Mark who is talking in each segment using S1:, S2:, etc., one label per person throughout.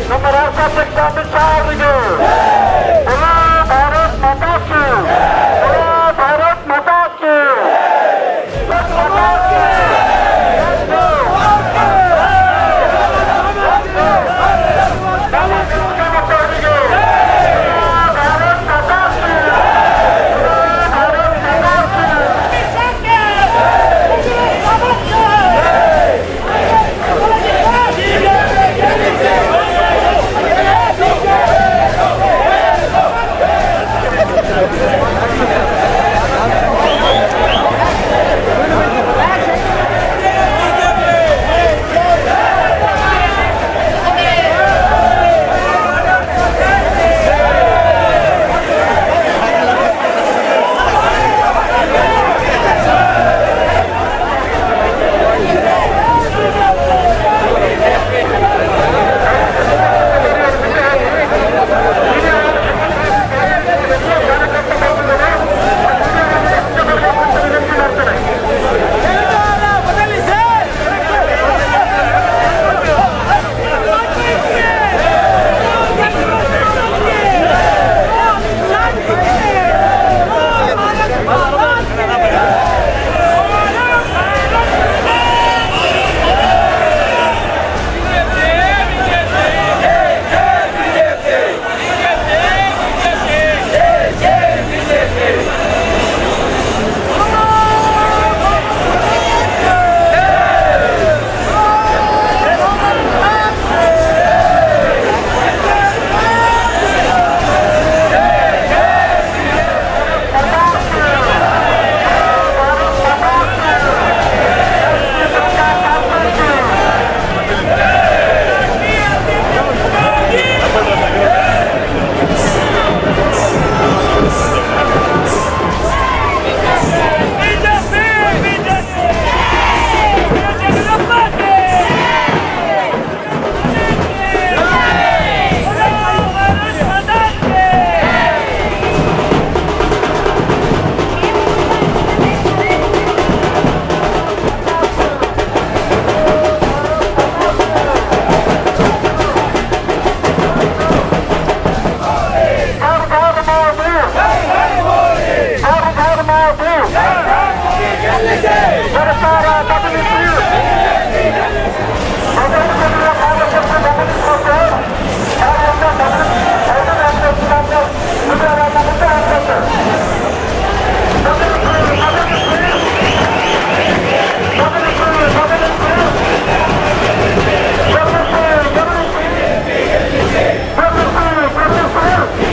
S1: ನಮ್ಮ ರಾಷ್ಟ್ರಾಧ್ಯಕ್ಷ ಅಮಿತ್ ಶಾ ಅವರಿಗೆ. ಭಾರತ್ ಮಾತಾ ಕಿ! ಭಾರತ್ ಮಾತಾ ಕಿ! ಮಾತಾ ಕಿ! ಅವರಿಗೆ ಭಾರತ್ ಮಾತಾ ಕಿ! ಭಾರತ್ ಮಾತಾ ಕಿ! ಹರ್ ಹರ್ ಮೋದಿ! ಹರ್ ಹರ್ ಮೋದಿ! ಸರ್ಕಾರ ಬದಲಿಸಿ! ಬದಲಿಸಿರುವ ಕಾರ್ಯಕರ್ತರು ಗಮನಿಸಬೇಕು. ಅವರನ್ನ ಬದಲಿಸಿ ಮುಂದೆ ಹಾಕಬೇಕು. ಬದಲಿಸಿ, ಬದಲಿಸಿ, ಬದಲಿಸಿ, ಬದಲಿಸಿ, ಬದಲಿಸಿ, ಬದಲಿಸಿ, ಬದಲಿಸಿ.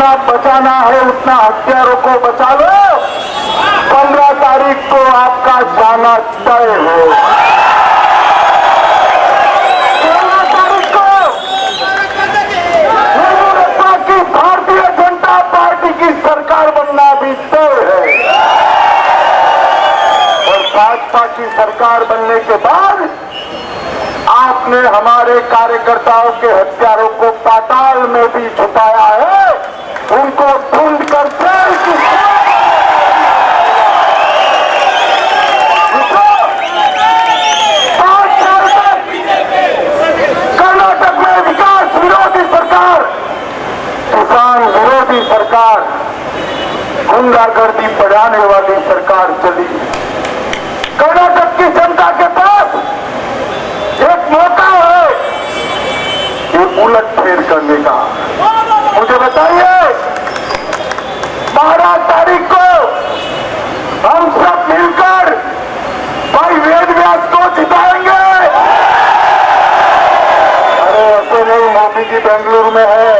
S1: जितना बचाना है उतना हत्यारों को बचा लो। 15 तारीख को आपका जाना तय हो। 15 तारीख को येदियुरप्पा की भारतीय जनता पार्टी की सरकार बनना भी तय है। और भाजपा की सरकार बनने के बाद आपने हमारे कार्यकर्ताओं के हत्यारों को पाताल में भी छुपाया है, उनको ढूंढ कर जेल की। 5 साल तक कर्नाटक में विकास विरोधी सरकार, किसान विरोधी सरकार, गुंडागर्दी बढ़ाने वाली सरकार चली। कर्नाटक की जनता के पास एक मौका है ये उलट फेर करने का। मुझे बताइए, 12 तारीख को हम सब मिलकर भाई वेद व्यास को जिताएंगे। अरे ऐसे नहीं, मोदी जी बेंगलुरु में है,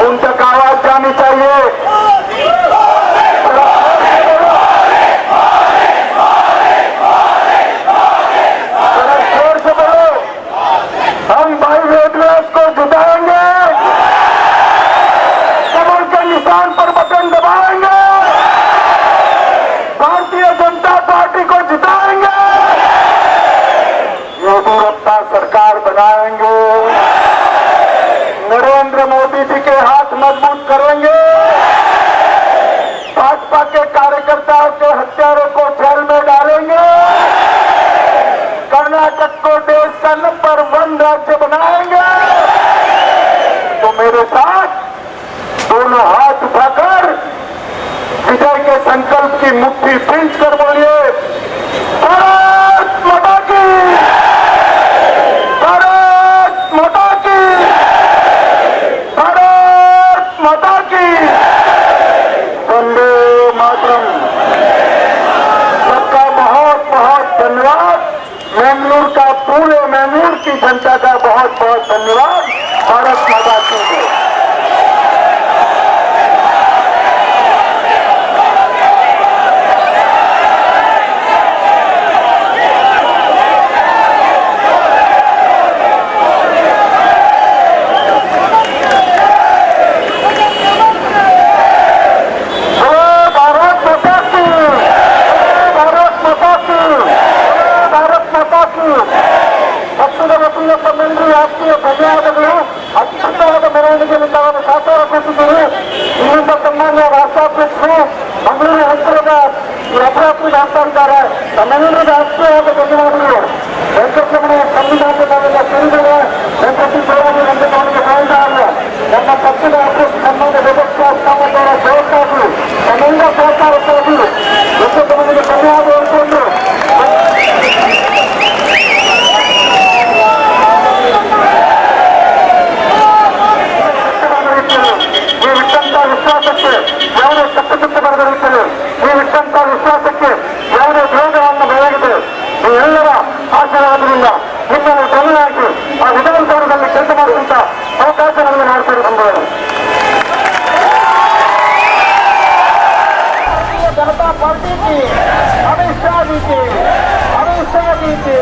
S1: उन तक आवाज जानी चाहिए। जरा जोर से बोलो, हम भाई वेद व्यास को जिताएंगे, कमल के निशान पर बटन दबाएंगे, भारतीय जनता पार्टी को जिताएंगे, येदियुरप्पा सरकार बनाएंगे, नरेंद्र मोदी जी के हाथ मजबूत करेंगे, भाजपा के कार्यकर्ताओं के हत्यारों को जेल में डालेंगे, कर्नाटक को देश का नंबर 1 राज्य बनाएंगे। तो मेरे साथ दोनों हाथ उठाकर विजय के संकल्प की मुट्ठी भींच कर बोलिए, भारत माता की, भारत माता की, भारत माता की, वंदे मातरम। सबका बहुत बहुत धन्यवाद। मैंगलोर का, पूरे मैंगलोर की जनता का बहुत बहुत धन्यवाद। भारत माता की जय। बोलो भारत माता की, भारत माता की, भारत माता की। ಪಕ್ಷದ ವತಿಯಿಂದ ತಮ್ಮೆಲ್ಲರೂ ಆತ್ಮೀಯ ಧನ್ಯವಾದಗಳು. ಅತ್ಯುತ್ತಮವಾದ ಮೆರವಣಿಗೆಯಲ್ಲಿ ತಾವನ್ನು ಸಹಕಾರ ಕೊಟ್ಟಿದ್ದೀರಿ. ಇಲ್ಲಿಂದ ಸನ್ಮಾನ್ಯ ರಾಷ್ಟ್ರಾಧ್ಯಕ್ಷರು ಮಂಗಳೂರು ಉತ್ತರದ ಈ ಅಪರಾಧಿ ಆಗ್ತಾ ಇದ್ದಾರೆ. ತಮ್ಮೆಲ್ಲರಿಗೂ ಆತ್ಮೀಯವಾದ ಧನ್ಯವಾದಗಳು. ವೆಂಕಟರಮಣ ಸಂವಿಧಾನದ ನಾವೆಲ್ಲ ಸೇರಿದರೆ ವೆಂಕಟೇಶ್ವರವಾಗಿ ವೆಂಕಟರಮಣಿಗೆ ಹೇಳ್ತಾರೆ. ನಮ್ಮ ಪಕ್ಷದ ಅಧ್ಯಕ್ಷ ಸನ್ಮಾನ್ಯ ವೆಂಕಟೇಶ್ವರ ಜಯಕ್ಕಾಗಿ ತಮ್ಮೆಲ್ಲ ಸಹಕಾರಕ್ಕಾಗಿ ವೆಂಕಟರಮಣಿಗೆ ಧನ್ಯವಾದ ಹೇಳಿಕೊಂಡು ನೀವು ಇಟ್ಟಂತ ವಿಶ್ವಾಸಕ್ಕೆ ಯಾವುದೇ ಕಟ್ಟುಕಟ್ಟು ಬರದ ರೀತಿಯಲ್ಲಿ, ನೀವು ಇಟ್ಟಂತ ವಿಶ್ವಾಸಕ್ಕೆ ಯಾವುದೇ ದ್ರೋಹವನ್ನು ಬಯಗಿದೆ, ನೀವೆಲ್ಲರ ಆಶೀರ್ವಾದದಿಂದ ನಿಮ್ಮನ್ನು ಧ್ವನಿಯಾಗಿ ಆ ವಿಧಾನಸೌಧದಲ್ಲಿ ಕೆಲಸ ಮಾಡುವಂತ ಅವಕಾಶ ನಮಗೆ ಮಾಡ್ತಾರೆ ಬಂದವರು. जनता पार्टी की, अमित शाह जी की, अमित शाह जी की।